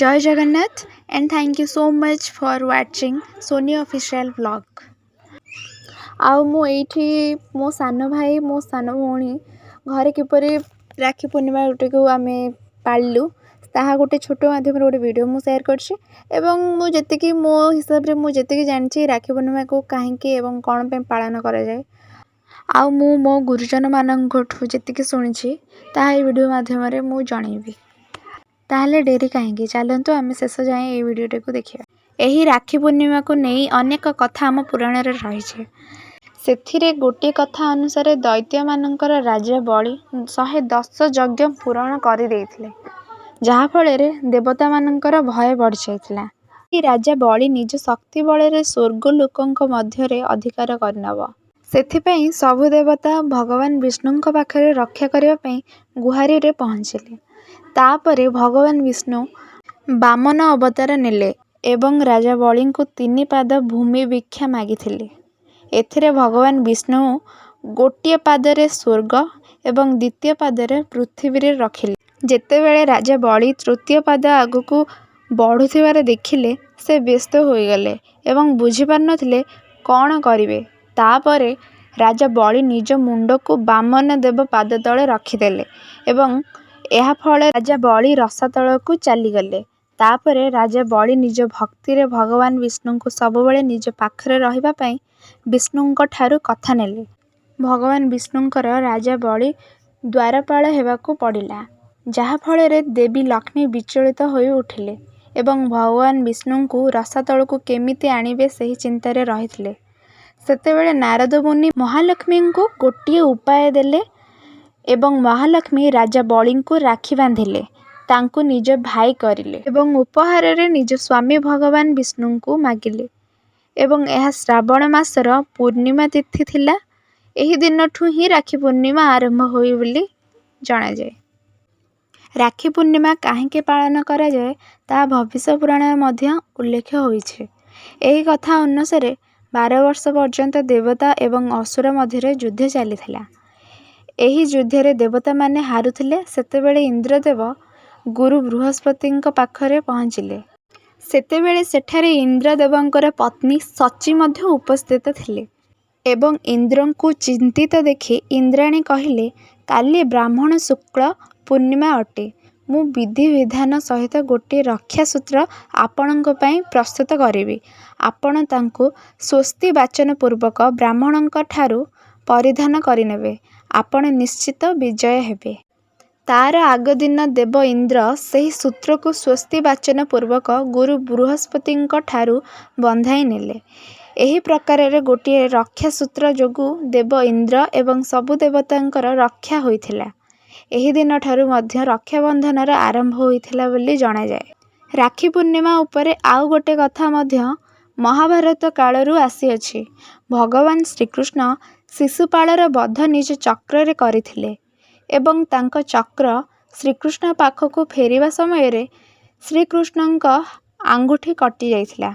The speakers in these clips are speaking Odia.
Jay Jagannath and thank you so much for watching Sony Official Vlog। ଆଉ ମୁଁ ଏଇଠି ମୋ ସାନ ଭାଇ, ମୋ ସାନ ଭଉଣୀ ଘରେ କିପରି ରାକ୍ଷୀ ପୂର୍ଣ୍ଣିମା ଗୋଟେକୁ ଆମେ ପାଳିଲୁ, ତାହା ଗୋଟେ ଛୋଟ ମାଧ୍ୟମରେ ଗୋଟେ ଭିଡ଼ିଓ ମୁଁ ସେୟାର କରିଛି। ଏବଂ ମୁଁ ଯେତିକି ମୋ ହିସାବରେ ମୁଁ ଯେତିକି ଜାଣିଛି, ରାକ୍ଷୀ ପୂର୍ଣ୍ଣିମାକୁ କାହିଁକି ଏବଂ କ'ଣ ପାଇଁ ପାଳନ କରାଯାଏ ଆଉ ମୁଁ ମୋ ଗୁରୁଜନମାନଙ୍କଠୁ ଯେତିକି ଶୁଣିଛି, ତାହା ଏଇ ଭିଡ଼ିଓ ମାଧ୍ୟମରେ ମୁଁ ଜଣେଇବି। ତାହେଲେ ଡେରି କାହିଁକି? ଚାଲନ୍ତୁ ଆମେ ଶେଷ ଯାଏଁ ଏଇ ଭିଡ଼ିଓଟିକୁ ଦେଖିବା। ଏହି ରାକ୍ଷୀ ପୂର୍ଣ୍ଣିମାକୁ ନେଇ ଅନେକ କଥା ଆମ ପୁରାଣରେ ରହିଛି। ସେଥିରେ ଗୋଟିଏ କଥା ଅନୁସାରେ ଦୈତ୍ୟମାନଙ୍କର ରାଜା ବଳି 110 ଯଜ୍ଞ ପୂରଣ କରିଦେଇଥିଲେ, ଯାହାଫଳରେ ଦେବତାମାନଙ୍କର ଭୟ ବଢ଼ିଯାଇଥିଲା କି ରାଜା ବଳି ନିଜ ଶକ୍ତି ବଳରେ ସ୍ୱର୍ଗ ଲୋକଙ୍କ ମଧ୍ୟରେ ଅଧିକାର କରିନେବ। ସେଥିପାଇଁ ସବୁ ଦେବତା ଭଗବାନ ବିଷ୍ଣୁଙ୍କ ପାଖରେ ରକ୍ଷା କରିବା ପାଇଁ ଗୁହାରିରେ ପହଞ୍ଚିଲେ। ତାପରେ ଭଗବାନ ବିଷ୍ଣୁ ବାମନ ଅବତାର ନେଲେ ଏବଂ ରାଜା ବଳିଙ୍କୁ ତିନି ପାଦ ଭୂମି ଭିକ୍ଷା ମାଗିଥିଲେ। ଏଥିରେ ଭଗବାନ ବିଷ୍ଣୁ ଗୋଟିଏ ପାଦରେ ସ୍ୱର୍ଗ ଏବଂ ଦ୍ୱିତୀୟ ପାଦରେ ପୃଥିବୀରେ ରଖିଲେ। ଯେତେବେଳେ ରାଜା ବଳି ତୃତୀୟ ପାଦ ଆଗକୁ ବଢୁଥିବାର ଦେଖିଲେ, ସେ ବ୍ୟସ୍ତ ହୋଇଗଲେ ଏବଂ ବୁଝିପାରୁନଥିଲେ କଣ କରିବେ। ତାପରେ ରାଜା ବଳି ନିଜ ମୁଣ୍ଡକୁ ବାମନ ଦେବ ପାଦ ତଳେ ରଖିଦେଲେ ଏବଂ ଏହା ଫଳରେ ରାଜା ବଳି ରସାତଳକୁ ଚାଲିଗଲେ। ତାପରେ ରାଜା ବଳି ନିଜ ଭକ୍ତିରେ ଭଗବାନ ବିଷ୍ଣୁଙ୍କୁ ସବୁବେଳେ ନିଜ ପାଖରେ ରହିବା ପାଇଁ ବିଷ୍ଣୁଙ୍କ ଠାରୁ କଥା ନେଲେ। ଭଗବାନ ବିଷ୍ଣୁଙ୍କର ରାଜା ବଳି ଦ୍ୱାରପାଳ ହେବାକୁ ପଡିଲା, ଯାହା ଫଳରେ ଦେବୀ ଲକ୍ଷ୍ମୀ ବିଚଳିତ ହୋଇ ଉଠିଲେ ଏବଂ ଭଗବାନ ବିଷ୍ଣୁଙ୍କୁ ରସାତଳକୁ କେମିତି ଆଣିବେ ସେହି ଚିନ୍ତାରେ ରହିଥିଲେ। ସେତେବେଳେ ନାରଦ ମୁନି ମହାଲକ୍ଷ୍ମୀଙ୍କୁ ଗୋଟିଏ ଉପାୟ ଦେଲେ ଏବଂ ମହାଲକ୍ଷ୍ମୀ ରାଜା ବଳିଙ୍କୁ ରାକ୍ଷୀ ବାନ୍ଧିଲେ, ତାଙ୍କୁ ନିଜ ଭାଇ କରିଲେ ଏବଂ ଉପହାରରେ ନିଜ ସ୍ୱାମୀ ଭଗବାନ ବିଷ୍ଣୁଙ୍କୁ ମାଗିଲେ। ଏବଂ ଏହା ଶ୍ରାବଣ ମାସର ପୂର୍ଣ୍ଣିମା ତିଥି ଥିଲା। ଏହି ଦିନଠୁ ହିଁ ରାକ୍ଷୀ ପୂର୍ଣ୍ଣିମା ଆରମ୍ଭ ହୁଏ ବୋଲି ଜଣାଯାଏ। ରାକ୍ଷୀ ପୂର୍ଣ୍ଣିମା କାହିଁକି ପାଳନ କରାଯାଏ, ତାହା ଭବିଷ୍ୟ ପୁରାଣରେ ମଧ୍ୟ ଉଲ୍ଲେଖ ହୋଇଛି। ଏହି କଥା ଅନୁସାରେ 12 ବର୍ଷ ପର୍ଯ୍ୟନ୍ତ ଦେବତା ଏବଂ ଅସୁର ମଧ୍ୟରେ ଯୁଦ୍ଧ ଚାଲିଥିଲା। ଏହି ଯୁଦ୍ଧରେ ଦେବତାମାନେ ହାରୁଥିଲେ। ସେତେବେଳେ ଇନ୍ଦ୍ରଦେବ ଗୁରୁ ବୃହସ୍ପତିଙ୍କ ପାଖରେ ପହଞ୍ଚିଲେ। ସେତେବେଳେ ସେଠାରେ ଇନ୍ଦ୍ର ଦେବଙ୍କର ପତ୍ନୀ ଶଚୀ ମଧ୍ୟ ଉପସ୍ଥିତ ଥିଲେ ଏବଂ ଇନ୍ଦ୍ରଙ୍କୁ ଚିନ୍ତିତ ଦେଖି ଇନ୍ଦ୍ରାଣୀ କହିଲେ, କାଲି ବ୍ରାହ୍ମଣ ଶୁକ୍ଳ ପୂର୍ଣ୍ଣିମା ଅଟେ। ମୁଁ ବିଧି ବିଧାନ ସହିତ ଗୋଟିଏ ରକ୍ଷା ସୂତ୍ର ଆପଣଙ୍କ ପାଇଁ ପ୍ରସ୍ତୁତ କରିବି। ଆପଣ ତାକୁ ସ୍ୱସ୍ତି ବାଚନ ପୂର୍ବକ ବ୍ରାହ୍ମଣଙ୍କ ଠାରୁ ପରିଧାନ କରିନେବେ, ଆପଣ ନିଶ୍ଚିତ ବିଜୟ ହେବେ। ତାର ଆଗଦିନ ଦେବ ଇନ୍ଦ୍ର ସେହି ସୂତ୍ରକୁ ସ୍ୱସ୍ତି ବାଚନ ପୂର୍ବକ ଗୁରୁ ବୃହସ୍ପତିଙ୍କ ଠାରୁ ବନ୍ଧାଇ ନେଲେ। ଏହି ପ୍ରକାରରେ ଗୋଟିଏ ରକ୍ଷା ସୂତ୍ର ଯୋଗୁଁ ଦେବ ଇନ୍ଦ୍ର ଏବଂ ସବୁ ଦେବତାଙ୍କର ରକ୍ଷା ହୋଇଥିଲା। ଏହି ଦିନଠାରୁ ମଧ୍ୟ ରକ୍ଷାବନ୍ଧନର ଆରମ୍ଭ ହୋଇଥିଲା ବୋଲି ଜଣାଯାଏ। ରାକ୍ଷୀ ପୂର୍ଣ୍ଣିମା ଉପରେ ଆଉ ଗୋଟେ କଥା ମଧ୍ୟ ମହାଭାରତ କାଳରୁ ଆସିଅଛି। ଭଗବାନ ଶ୍ରୀକୃଷ୍ଣ ଶିଶୁପାଳର ବଧ ନିଜ ଚକ୍ରରେ କରିଥିଲେ ଏବଂ ତାଙ୍କ ଚକ୍ର ଶ୍ରୀକୃଷ୍ଣ ପାଖକୁ ଫେରିବା ସମୟରେ ଶ୍ରୀକୃଷ୍ଣଙ୍କ ଆଙ୍ଗୁଠି କଟି ଯାଇଥିଲା।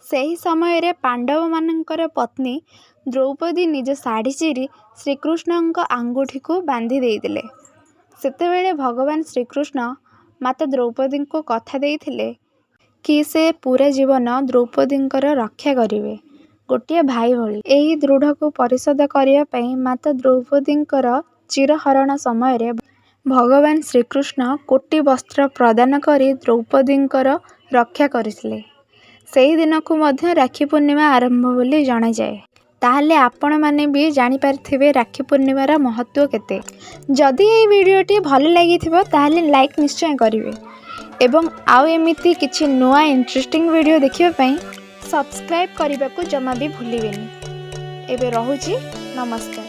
ସେହି ସମୟରେ ପାଣ୍ଡବମାନଙ୍କର ପତ୍ନୀ ଦ୍ରୌପଦୀ ନିଜ ଶାଢ଼ୀ ଚିରି ଶ୍ରୀକୃଷ୍ଣଙ୍କ ଆଙ୍ଗୁଠିକୁ ବାନ୍ଧି ଦେଇଥିଲେ। ସେତେବେଳେ ଭଗବାନ ଶ୍ରୀକୃଷ୍ଣ ମାତା ଦ୍ରୌପଦୀଙ୍କୁ କଥା ଦେଇଥିଲେ କି ସେ ପୁରା ଜୀବନ ଦ୍ରୌପଦୀଙ୍କର ରକ୍ଷା କରିବେ ଗୋଟିଏ ଭାଇ ଭଳି। ଏହି ଋଣକୁ ପରିଶୋଧ କରିବା ପାଇଁ ମାତା ଦ୍ରୌପଦୀଙ୍କର ଚିର ହରଣ ସମୟରେ ଭଗବାନ ଶ୍ରୀକୃଷ୍ଣ କୋଟି ବସ୍ତ୍ର ପ୍ରଦାନ କରି ଦ୍ରୌପଦୀଙ୍କର ରକ୍ଷା କରିଥିଲେ। ସେହି ଦିନକୁ ମଧ୍ୟ ରାକ୍ଷୀ ପୂର୍ଣ୍ଣିମା ଆରମ୍ଭ ବୋଲି ଜଣାଯାଏ। ତାହେଲେ ଆପଣମାନେ ବି ଜାଣିପାରିଥିବେ ରାକ୍ଷୀ ପୂର୍ଣ୍ଣିମାର ମହତ୍ତ୍ୱ କେତେ। ଯଦି ଏହି ଭିଡ଼ିଓଟି ଭଲ ଲାଗିଥିବ, ତାହେଲେ ଲାଇକ୍ ନିଶ୍ଚୟ କରିବେ ଏବଂ ଆଉ ଏମିତି କିଛି ନୂଆ ଇଣ୍ଟରେଷ୍ଟିଂ ଭିଡ଼ିଓ ଦେଖିବା ପାଇଁ ସବସ୍କ୍ରାଇବ୍ କରିବାକୁ ଜମା ବି ଭୁଲିବେନି। ଏବେ ରହୁଛି, ନମସ୍କାର।